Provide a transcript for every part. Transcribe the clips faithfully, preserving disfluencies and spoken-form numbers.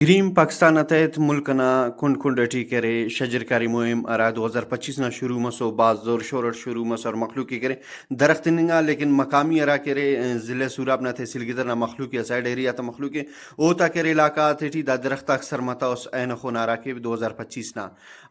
گرین پاکستان نا تحت ملک انا کنڈ کنڈ اٹی کہ ارے شجرکاری مہم ہرا دو ہزار پچیس نا شروع مسو، بھاز زور شور اٹ شروع مسو اور مخلوق ءِ کہ ارے درخت ہننگا، لیکن مقامی ہرا کہ ارے ضلع سوراب نا تحصیل گدر نا مخلوق ءِ، اسہ ایڑے ایریا تا مخلوق ءِ، اوتا کہ ارے علاقہ غاتیٹی دا درخت آک سر متوس اینخو نا ہرا کہ دو ہزار پچیس نا۔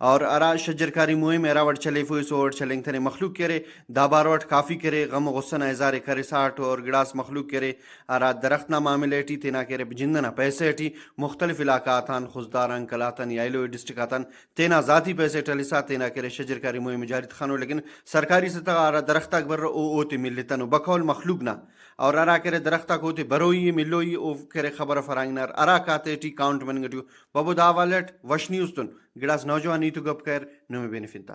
اور ہرا شجرکاری مہم ءِ ہرا وڑ چلیفوئی سو وڑ چلینگتنے، مخلوق کہ ارے دا بارو اٹ کافی کہ ارے غم و غصہ نا اظہار ءِ کرساٹ اور گڑاس مخلوق کہ ارے ہرا درخت نا معاملہ ٹی تینا کہ ارے جند ئنا پیسہ ٹی مختلف علاقہ غاتان، خضدار آن، قلات آن یا ایلو ڈسٹرکٹ غاتان تینا ذاتی پیسہ ٹی ہلسا تینا کہ ارے شجرکاری مہم ءِ جاری تخانو، لیکن سرکاری سطح غا ہرا درخت آک برو او اوتے ملتنو، بقول مخلوق نا۔ اور ہرا کہ ارے درخت آک اوتے بروئی ءِ، ملوئی ءِ، او کہ ارے خبر ءِ فرانگ نا ہراکاتے ٹی کاؤنٹ مننگ ٹی ءُ۔ بابو دا حوالہ اٹ وش نیوز تون گڑاس نوجوان ہیت و گپ کریر، نمے بے نفنتا۔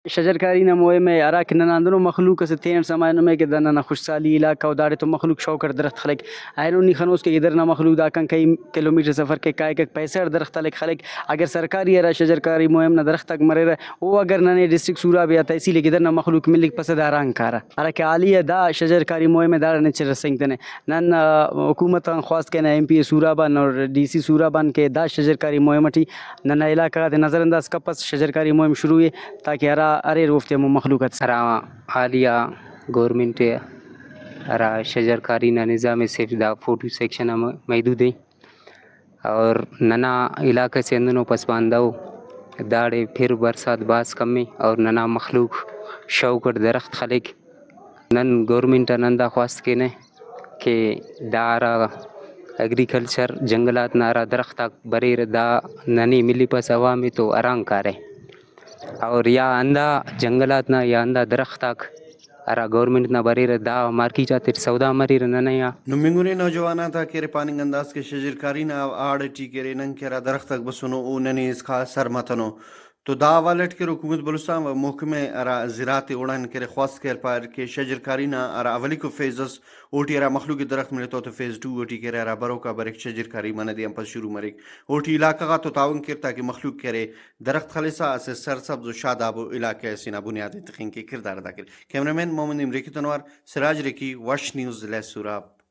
شجرکاری نا مہم ءِ ہرا کہ ننا ہندنو مخلوق اسے تینٹ سما نمے کہ دا ننا خوش سالی علاقہ ءُ، داڑے تو مخلوق شوق اٹ درخت خلیک۔ اینو نی خنوس کہ گدر نا مخلوق داکان کئی کلو میٹر سفر کے کائکک، پیسہ اٹ درخت خلیک خلیک۔ اگر سرکاری ہرا شجرکاری مہم نا درخت آک مریرہ، او اگر ننے ڈسٹرکٹ سوراب یا تحصیل گدر نا مخلوق ملک پسہ دا ہرانگ کارہ۔ ہراکہ حالیہ دا شجرکاری مہم ءِ داڑان ہچ رسینگتنے۔ نن، آ، حکومت آن خواست کرینہ، ایم پی اے سوراب آن اور ڈی سی سوراب آن کہ دا شجرکاری مہم ٹی ننا علاقہ غاتے نظر انداز کپس، شجرکاری مہم شروع ءِ تاکہ ہرا اریر اوفتے ہمو مخلوق آتے۔ ہرا حالیہ گورنمنٹ ءِ ہرا شجرکاری نا نظام ءِ صرف دا فوٹو سیکشن آ م-، محدود ءِ۔ اور ننا علاقہ سے ہندنو پسماندہ ءُ، داڑے پھر برسات بھاز کم ءِ اور ننا مخلوق شوق اٹ درخت خلیک۔ نن گورنمنٹ آن ہندا خواست کینہ کہ دا ہرا ایگریکلچر جنگلات نا ہرا درخت آک بریرہ دا ننے ملپسہ عوام ءِ تو ہرانگ کارہ۔ اور یا ہندا جنگلات نا یا ہندا درخت آک ہرا گورنمنٹ نا بریرہ، دا مارکیٹ آتیٹ سودا مریرہ ننے آ۔ نمنگنے نوجوان آتا کہ ارے پاننگ انداز کہ شجرکاری نا آڑ ٹی کہ ارے نن کہ ہرا درخت آک بسنو او ننے اسکا سر متنو۔ تو دا حوالہ ٹی کہ ارے حکومت بلوچستان و محکمہ ہرا زراعت ءِ اوڑان کہ ارے خواست کریر، پاریر کہ شجرکاری نا ہرا اولیکو فیز اس اوٹی ہرا مخلوق ءِ درخت ملتو تو فیز ٹو ٹی کہ ارے ہرا بروکا بریک شجرکاری منہ دے آن پد شروع مریک۔ اوٹی علاقہ غاتو تعاون کیر تاکہ مخلوق کہ ارے درخت خلسا اسہ سرسبز و شاداب و علاقہ اسے نا بنیاد ءِ تخنگ کہ کردار ادا کیر۔ کیمرہ مین محمد نعیم ریکی تون اوار سراج ریکی، وش نیوز، ضلع سوراب۔